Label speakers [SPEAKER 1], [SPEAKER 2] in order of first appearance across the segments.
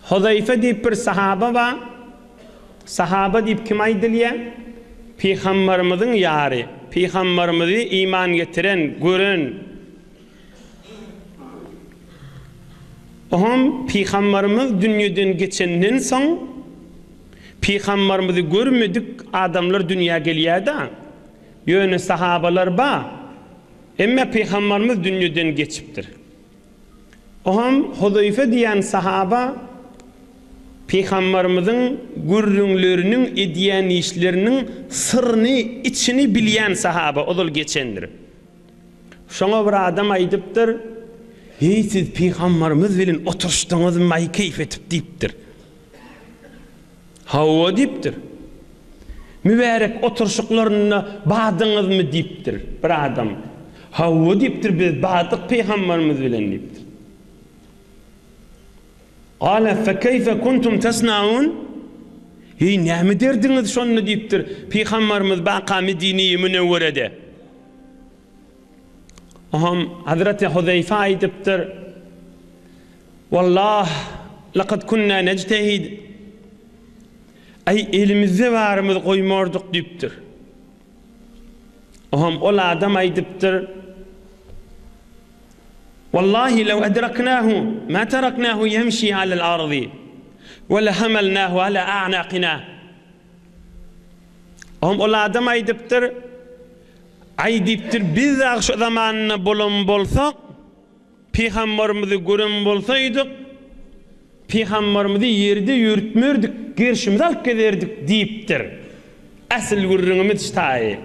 [SPEAKER 1] Huzeýfe diýip bir sahaba bar. Sahaba diýip kime aýdylýar? Pygambarymyzyň ýary, Pygambarymyzy iman getiren, gören. Oňam Pygambarymyz dünýeden geçenden soň Pygambarymyzy görmedik adamlar dünýä gelýär-de. Ýöne sahabalar bar. Emme Pygambarymyz dünýeden geçipdir. Oňam Huzeýfe diýen sahaba Pygambarymyzyň gürrüňleriniň, edýän işleriniň syryny, içini bilýän sahaba, ozal geçendir. Şoňa bir adam aýdypdyr, Heý, siz Pygambarymyz bilen oturyşdyňyzmy-aý keýp edip diýipdir. Hawa diýipdir. Mübärek oturyşyklarynda bardyňyzmy diýipdir bir adam. Hawa diýipdir, biz bardyk pygambarymyz bilen diýipdir. Gale fekeýfe kuntum tasnaun? Heý, näme derdiňiz şonda diýipdir, pygambarymyz baka Medineýi Münewwerede. Oňam Hazreti Huzeýfe aýdypdyr, Wallah, lakad kunna nejtehid. Aý, elimizde barymyzy goýmardyk diýipdir. Oňam ol adam aýdypdyr, Wallahi lew edreknahu ma tereknahu ýemşi alel ardy we lehamelnahu ala a'naqina. Oňam ol adam aýdypdyr, Aý diýipdir, biz dagy şo zamanynda bolan bolsak, pygambarymyzy gören bolsaýdyk, pygambarymyzy ýerde ýörütmerdik, gerşimize alyp gezerdik diýipdir. Äsl gürrüňimiz ştaýy.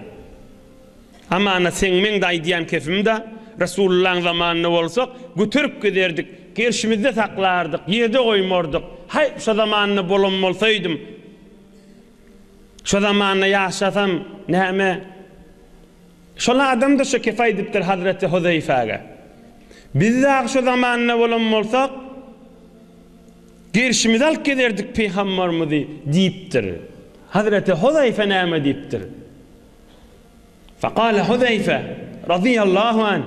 [SPEAKER 1] Hamana seň meň-de aýdýan kepim-de, Resulullaň zamanynda bolsak, göterip gezerdik, gerşimizde saklardyk, ýerde goýmardyk. Haý, şo zamanynda bolan bolsaýdym. Şo zamanda ýaşasam näme? Şol adam-da şo kefe aýdypdyr Hazreti Huzeýfäge. Biz dagy şo zamanda bolan bolsak, gerşimize alyp gezerdik pygambarymyzy diýipdir. Hazreti Huzeýfe näme diýipdir? Fekale Huzeýfe razyýallahu anh,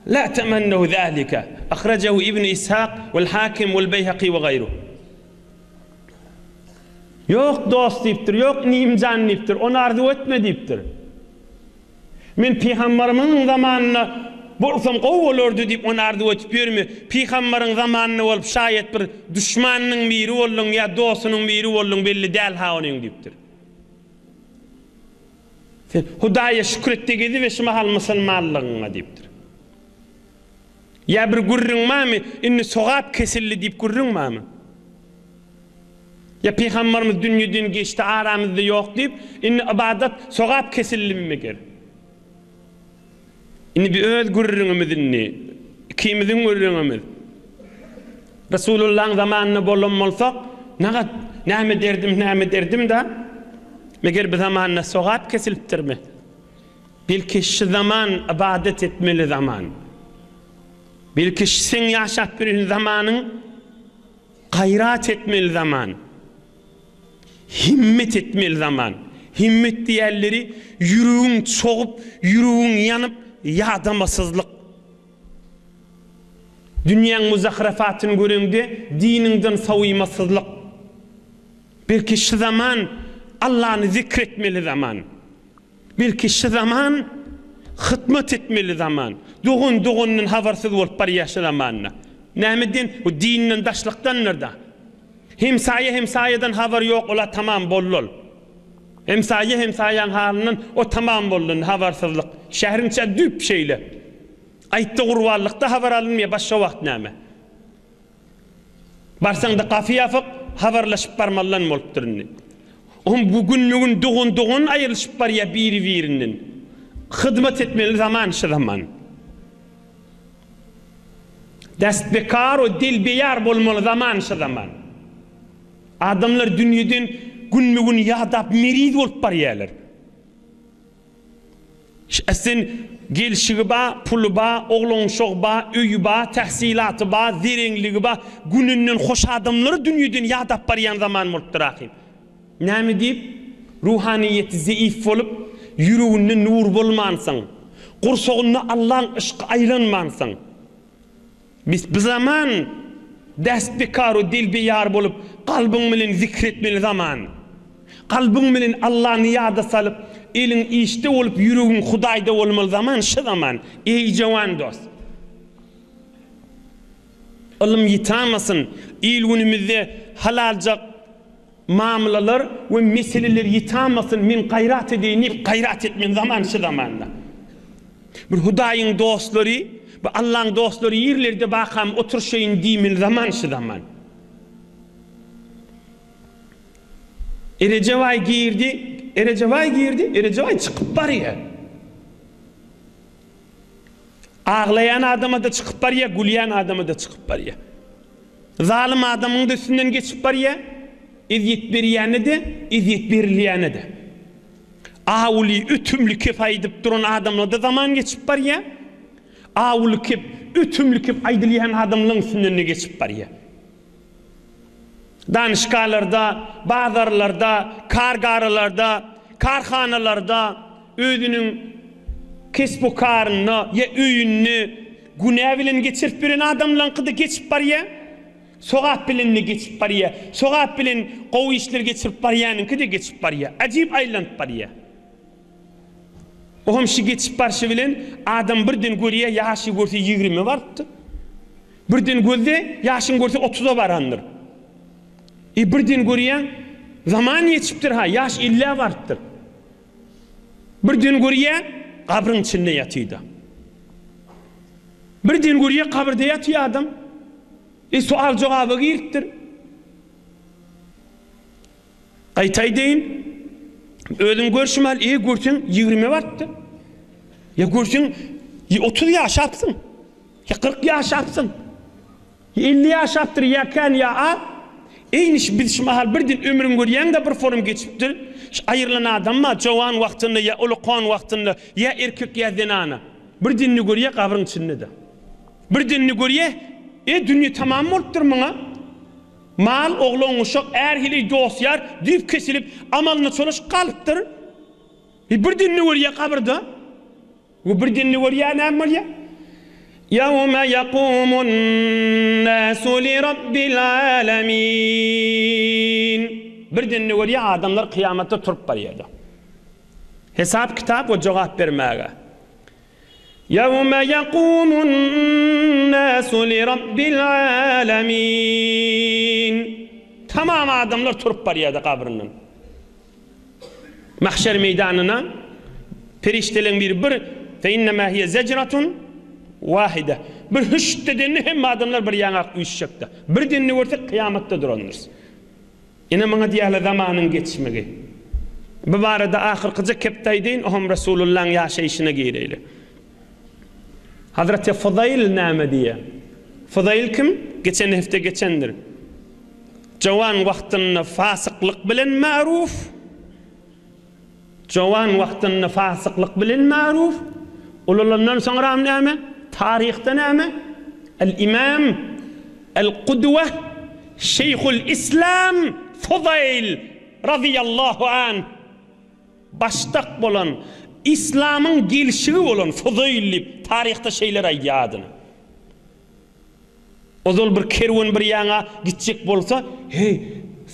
[SPEAKER 1] La temennew zalike, ahrajehu Ibn Ishak wel Hakim wel Beýhaki we gaýruh. Ýok, dost diýipdir, ýok, inim jan diýipdir, ony arzuw etme diýipdir. Men pygambarymyň zamanynda bolsam gowy bolardy diýip, ony arzuw edip ýörme. Pygambaryň zamanynda bolup, şaýat bir duşmanynyň biri bolduň ýa dostunyň biri bolduň belli däl-ha onuň diýipdir. Sen Hudaýa şükür et-de geziber şu mahal musulmanlygyňa diýipdir. Ýa bir gürrüň barmy, indi sogap kesildi diýip gürrüň barmy? Ýa pygambarymyz dünýeden geçdi, aramyzda ýok diýip, indi ybadat, sogap kesildimi meger? Indi bir öz gürrüňimiz indi, ikimiziň gürrüňimiz. Resulullahyň zamanynda bolan bolsak, nagat näme derdim, näme derdim-da, meger bu zamanda sogap kesilipdirmi? Belki şu zaman ybadat etmeli zaman. Belki şu seň ýaşap ýören zamanyň gaýrat etmeli zaman. Himmet etmeli zaman. Himmet diýenleri ýüregiň çogup, ýüregiň ýanyp, ýadamasyzlyk. Dünýäň muzahrafatyny göreňde diniňden sowymasyzlyk. Belki şu zaman Allany zikr etmeli zaman. Belki şu zaman hytmat etmeli zaman. Dogan dogandan habarsyz bolup barýar şu zamanda. Nämeden? Bu dinden daşlykdandyr-da. Hemsaýa hemsaýadan habary ýok ola tamam boldy ol. Hemsaýa hemsaýaň halyndan o tamam boldy indi habarsyzlyk. Şäheriň içi düýp şeýle. Aýtda gurbanlykda habar alynmaýar başga wagt näme. Barsaňda gapy ýapyk, habarlaşyp barmalydan bolupdyr indi. Oňam bu günbe-gün dogan-dogan aýrylyşyp barýar biri-birinden. Hyzmat etmeli zaman şu zaman. Dest bekar we dil beýar bolmaly zaman şu zaman. Adamlar dünýeden günbe-gün ýadap meriz bolup barýarlar. Sen gelşigi ba, puly ba, oglan-uşagy ba, öýi ba, tähsilaty ba, zereňligi ba, gününden hoş adamlary dünýeden ýadap barýan zaman bolupdyr ahym. Näme diýip? Ruhanyýeti zeýif bolup, ýüreginde nur bolmansoň, gursagynda Allaň yşky aýlanmansoň. Biz bu zaman. Dest bikar-u dil biýar bolup, kalbyň bilen zikr etmeli zaman. Kalbyň bilen Allany ýada salyp, eliň işde bolup, ýüregiň Hudaýda bolmaly zaman şu zaman. Eý jowan dost! Ylym ýitamasyn, il-günümizde halaljak mamlalar we meseleler ýitamasyn, men gaýrat edeýin diýip gaýrat etmeli zaman şu zamanda. Bir Hudaýyň dostlary, bir Allaň dostlary ýerlerde bakam oturşaýyn diýmeli zaman şu zaman. Erejebaý girdi, Erejebaý girdi, Erejebaý çykyp barýar. Aglaýan adama-da çykyp barýar, gülýän adama-da çykyp barýar. Zalym adamyň-da üstünden geçip barýar, ezýet berýäne-de, ezýet berilýäne-de. Awuly, ötümli kep aýdyp duran adamlara-da zaman geçip barýar. Awuly kep, ötümli kep aýdylýan adamlaryň üstünden-de geçip barýar. Danyşgalarda, bazarlarda, kargaralarda, karhanalarda, özüniň kesbu-karynda ýa öýünde günä bilen geçirip ýören adamlaryňky-da geçip barýar, sogap bilen-de geçip barýar, sogap bilen gowy işler geçirip barýanyňky-da geçip barýar, ajyp aýlanyp barýar. Oňam şi geçip barşy bilen adam birden görýär, ýaşy görse ýigrime barypdyr. Birden gözde, ýaşyň görse otuza barandyr. E birden görýäň, zaman geçipdir-ha, ýaş ellä barypdyr. Birden görýäň, gabryň içinde ýatyda. Birden görýäň, gabyrda ýatyr adam. E sual-jogaba giripdir. Gaýta aýdaýyn, özüň görşüm al, e görseň ýigrime barypdyr. Ýa görseň 30 ýaşapsyň. Ýa 40 ýaşapsyň. Ýa 50 ýaşapdyr, ýa kän, ýa az. Eýni şu biz şu mahal birden ömrüň görýäň-de bir forum geçipdir. Şu aýrylan adam bar, jowan wagtynda ýa ulakan wagtynda, ýa erkek ýa zenana. Birdenini görýär gabryň içinde-de. Birdenini görýär, e dünýe tamam bolupdyr muňa. Mal, oglan-uşak, är-heleý, dost-ýar düýp kesilip, amalyna çolaşyp galypdyr. E, birdenini görýär gabyrda. We birdenini görýär, näme bolýar? Ýewme ýakumun-nasu li rabbil alemin. Birdenini görýär, adamlar kyýamatda turup barýarlar. Hesap-kitap we jogap bermäge. Ýewme ýakumun-nasu li rabbil alemin. Tamam adamlar turup barýardy gabryndan. Mahşer meýdanyna perişdeleň biri bir fe innema hiye zecratun wahide. Bir hüşt edende hemme adamlar bir ýaňak üýşjekdi. Birdenini görsek kyýamatda durandyrys. Ine muňa diýýärler zamanyň geçmegi. Bu barada ahyrkyja kepde aýdaýyn, oňam Resulullaň ýaşaýşyna gireýli. Hazreti Fuzaýl näme diýýär? Fuzaýl kim? Geçen hepde geçendir. Jowan wagtynda fasyklyk bilen maruf. Jowan wagtynda fasyklyk bilen maruf, ulalandan soňram näme? Taryhda näme? El-Imam, El-Kudwe, Şeýhul-Islam Fuzaýl razyýallahu anh başdak bolan, Islamyň gelşigi bolan Fuzaýl diýip taryhda şeýler aýdýar adyny. Ozal bir kerwen bir ýaňa gitjek bolsa, Heý,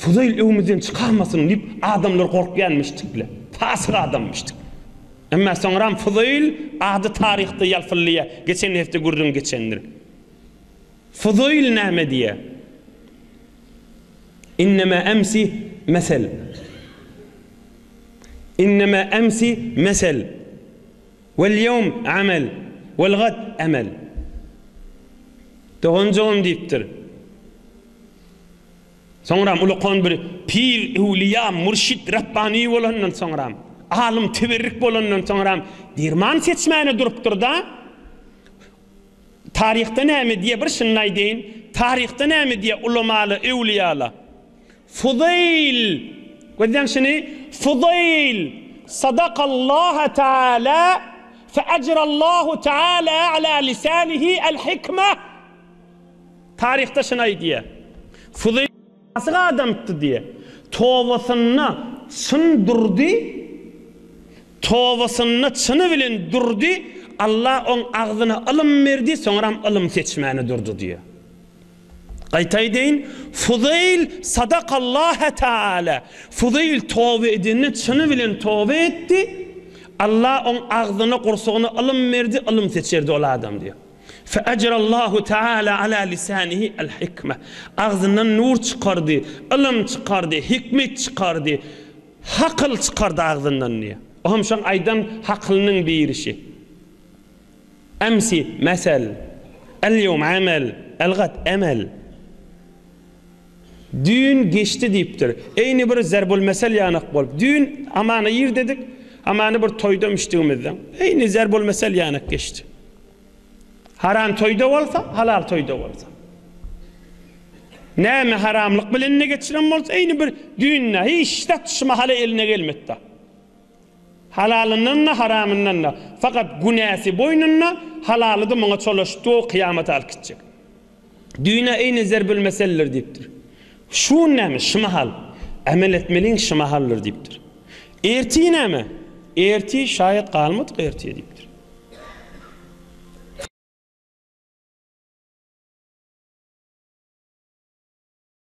[SPEAKER 1] Fuzaýl öňümizden çykarmasyn diýip, adamlar gorkýanmyşdykle. Pasyk adammyşdyk. Emma soňram Fuzaýl ady taryhda ýalpyldaýar. Geçen hepde gürrüň geçendir. Fuzaýl näme diýýär? Innema emsi mesel. Innema emsi mesel. Wel ýewm amel, wel gad emel. Doganjygym diýipdir. Soňram ulakan bir pir, öwliýa, mürşit, rabbani bolandan soňram, alym, teberrik bolandan soňram derman seçmäne durupdyr-da. Taryhda näme diýýär, bir şuny aýdaýyn. Taryhda näme diýýär ulamalar, öwliýalar? Fuzaýl, gözläň şuny, Fuzaýl, sadakallaha taala, fe ejrallahu taala ala lisanihi el-hikme. Taryhda şuny aýdýar. Fuzaýl pasyk adamdy diýýär. Tobasynda çyn durdy, tobasynda çyny bilen durdy, Allah oň agzyna ylym berdi, soňram ylym seçmäne durdy diýýär. Gaýta aýdaýyn, Fuzeýl sadakallaha taala. Fuzeýl toba edende çyny bilen toba etdi. Allah oň agzyna, gursagyna ylym berdi, ylym seçerdi ol adam diýýär. Fe ejrallahu taala ala lisanihi el hikme. Agzyndan nur çykardy, ylym çykardy, hikmet çykardy, hakyl çykardy agzyndan diýýär. O hem şoň aýdan hakylynyň birişi. Emsi mesel, el-ýewm amel, el-gad emel. Düýn geçdi diýipdir. Eýni bir zerbul-mesel ýanak bolup, düýn hamana irdedik, hamana bir toýda müşdigimizden. Eýni zerbul-mesel ýanak geçdi. Haram toýda bolsa, halal toýda bolsa. Näme haramlyk bilen-de geçiren bolsa, eýni bir düýn-de, hiç zat şu mahala eline gelmedi-de. Halalyndan-da, haramyndan-da. Fakat günäsi boýnunda, halaly-da muňa çolaşyp dur, kyýamata alyp gitjek. Düýn-ä eýni zerbülmeseldir diýipdir. Şu gün näme, şu mahal. Emel etmeliň şu mahaldyr diýipdir. Ertir näme? Ertir şaýat galmadyk ertir diýipdir.